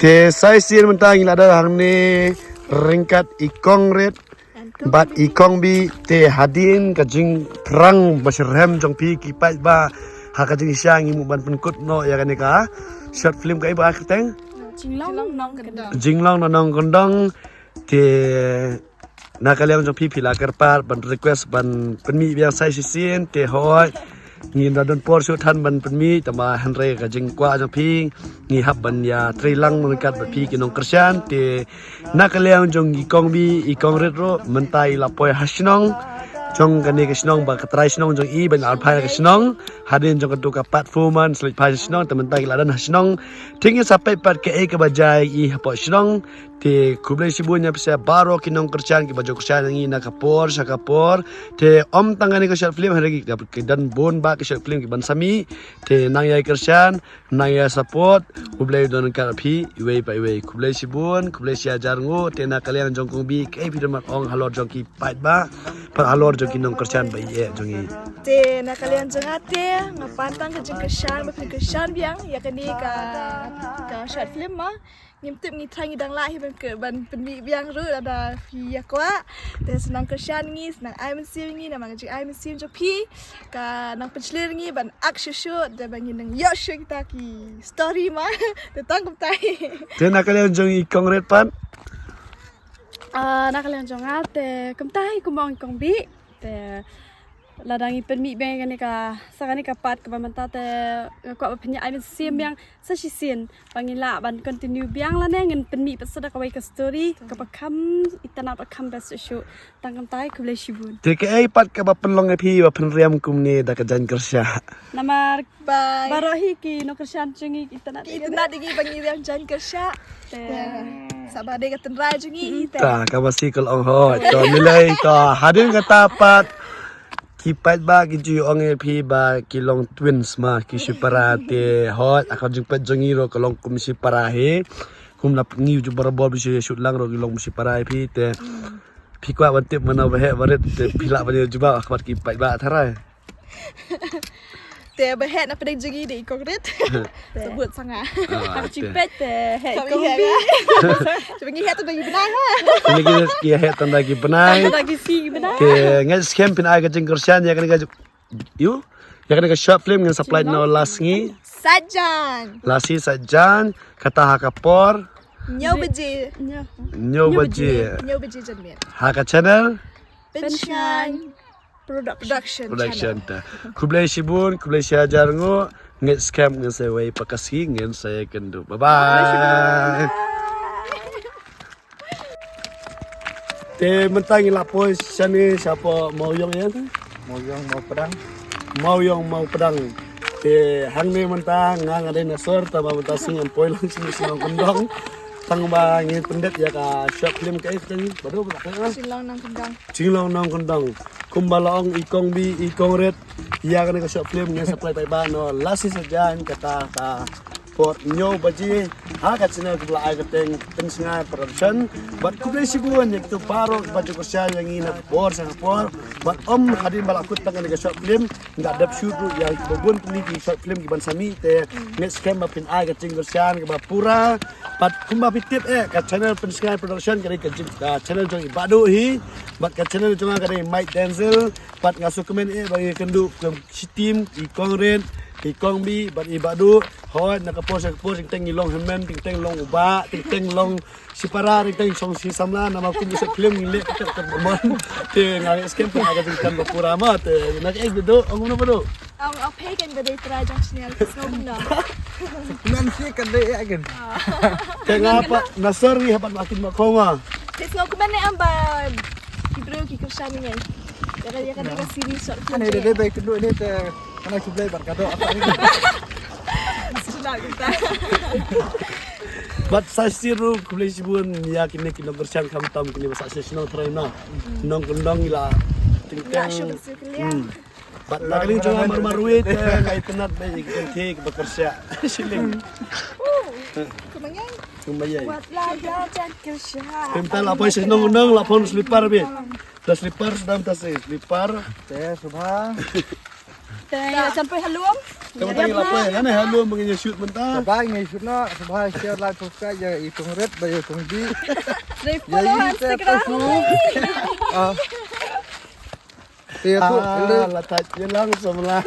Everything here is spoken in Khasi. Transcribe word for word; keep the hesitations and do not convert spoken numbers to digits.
Te sa shisien mynta ngi la don hangne ryngkat i Kong Rit bad i Kong Bi, te hadien ka jingpyrshang ba syrhem jong phi ki paidbah ha ka jingshisha ngi mut ban pynkut noh ïa kane ka short film kaei ba kyrteng? Jinglong Nongkyndong. Jinglong Nongkyndong. Te na ka liang jong phi, phi la kyrpad ban request ban pynmih biang sa shisien, te hooid ngin da don por shuh than ban pynmih, tangba hynrei ka jingkwah jong phi ngi hap ban ïa trei lang ryngkat bad phi ki nongkyrshan. Te na ka liang jong i Kong Bi, i Kong Rit ruh mynta i la poi ha shnong jong kane ka shnong ba ka trai shnong jong i ban alphai ka shnong. Hadien jong ka tu ka pat foreman slit phai shnong, te mynta ki la don ha shnong. Te ngin sa peit pat kaei kaba jia ïa i hapoh shnong. Te khublei shibun ïa phi sa baroh ki nongkyrshan kiba ju kyrshan ïa ngi na ka por sha ka por. Te ym tang kane ka short film, hynrei ki don bun bah ki short film kiban sa mih. Te nang ïai kyrshan, nang ïai support. Khublei don ryngkat phi iwei pa iwei. Khublei shibun, khublei shi hajar nguh. Te na ka liang jong Kong Bi, kaei phi don ban ong halor jong ki paidbah, pat halor jong ki nongkyrshan ba ïeit jong ngi? Te na ka liang jong nga te nga pan tang ka jingkyrshan ba phin kyrshan biang ïa kane ka, ka short film ma. Ngim tip, ngi trai ngi dang lah hi ban ke, ban pynmih biang ruh lada phi ïa kwah. Te sa nang kyrshan ngi, sa nang ai mynsiem ngi, namar ka jingai mynsiem jong phi ka nang pynshlur ngi ban ak shuh shuh, te ba ngin nang ïoh shuh kita ki story ma. Te tang kumta hi. Te na ka liang jong i Kong Rit pat? Ah, na ka liang jong nga te kumta hi, kumba ong i Kong Bi. Te lada ngi pynmih biang kane ka, sa kane ka part kaba mynta te nga kwah ba phin ïa ai mynsiem biang sa shisien ba ngin lah ban continue biang lane ngin pynmih pat sa da kawei ka story kaba kham itynnad, ba kham best shuh. Tang kumta hi, khublei shibun. Te kaei pat kaba pynlong ïa phi ba phin riam kumne da ka jaiñ kyrshah? Namar Bye. Baroh hi ki nongkyrshan jong ngi ki itynnad, ki itynnad ïa ngi ba ngi riam jaiñ kyrshah. Te sa ba dei ka tynrai jong ngi te. Ta kaba si ka long hooid. To nilai to hadien kata pat ki paidbah ki ju ong ïa phi ba ki long twins ma, ki shipara. Te hooid, ha ka jingpeit jong ngi ruh ka long kum shipara hi. Kum na ngi ju barabor ba shu ïa shoot lang ruh ki long kum shipara ïa phi te. Phi kwah ban tip mano ba heh ba rit te phi lah ban ïa jubab ha khmat ki paidbah tharai. Te ba heh na pdeng jong ngi dei i Kong Rit. Te bud sa nga. Ah, ha ka jingpeit te heh i Kong Bi. Te ba ngi heh tang da ki bnai ha. Ngi ki heh tang da ki bnai. Tang da ki si ki bnai. Te ngeit skhem phin ai ka jingkyrshan ïa kane ka ju-, ïa kane ka short film ngin sa plie noh la sngi. Sajan. La sngi Sajan, kata ha ka por hynñiew baje. Hynñiew baje. Hynñiew baje janmiet. Ha ka channel Pynshngaiñ Production. Production channel. Te khublei shibun, khublei shi hajar nguh. Ngeit skhem ngin sa wei pat ka sngi, ngin sa ïakynduh. Bye bye. Te mynta ngi la poi shane shapoh Mawiong ïa te? Mawiong Mawpdang. Mawiong Mawpdang. Te hangne mynta nga nga dei Nasor, tangba mynta sngi ngan poi lang sha Nongkyndong. Tangba ngin pyndep ïa ka short film kaei kata, Badu ba ka Jinglong Nongkyndong. Jinglong Nongkyndong. Kumba la ong i Kong Bi, i Kong Rit, ïa kane ka short film ngin sa plie paidbah noh la sngi Sajan kata ka por hynñiew baje ha ka channel kaba la ai kyrteng Pynshngaiñ Production. Bad khublei shibun ïa kito baroh kiba ju kyrshan ïa ngi na ka por sha ka por. Bad ym hadien ba la kut tang kane ka short film, ngi la dep shoot ruh ïa kiba bun tylli ki short film kiban sa mih te ngeit skhem ba phin ai ka jingkyrshan kaba pura. Bad kumba phi tip eh, ka channel Pynshngaiñ Production ka dei ka jing, ka channel jong i Badu hi. Bad ka channel jong nga ka dei Mike Denzel. Bad nga sngewkmen eh ba ngi kynduh kum shi team, i Kong Rit, i Kong Bi bad i Badu. Hooid, na ka por sha ka por teng teng ngi long hynmen, teng teng long u bah, teng teng long shipara, teng teng shong shi samla, namar kum ka short film ngi leh kata kata mon. Te nga ngeit skhem phin ai ka jingkyrshan ba pura ma te. Na ka ek Badu, ong kumno Badu? Ong, ong phi ken ba dei trai jong channel, sngewbha. Kmen shi ka dei ïa ken. Te nga pat Nasor ngi hap ban makin ma khoma. Te sngewkmen ne em ba ki briew ki kyrshan ïa ngi. Ïa ka, ïa ka dei ka series short film. Ane dei dei bai kynduh ne te. Kane khublei bad ka doh ata ni. Sila kita. Bad sa shisien ruh khublei shibun ïa kine ki nongkyrshan khamtam kine ba sa shisien nongtrai na. Nongkyndong ïa la. Ïa shu ka shu kaliang. Bad na ka liang jong nga marwei te nga itynnad ba ïa ki kynthei kiba kyrshan. Shilling. Kumba ïa. Kumba ïa. Wat la bla jan kyrshan. Te mynta la poi sha Nongkyndong la pon slipar bi. Da slipar sdang ta se slipar. Te subha. Te ïa jan poi ha lum. Te mynta ngi la poi, nane ha lum ba ngin ïa shoot mynta. Sngewbha ngin ïa shoot noh, sngewbha share, like, subscribe ïa i Tong Rit bad ïa i Tong Bi. Ïa i te pasu. Ah. Te ïa tu, ah, la touch ïa lang samla.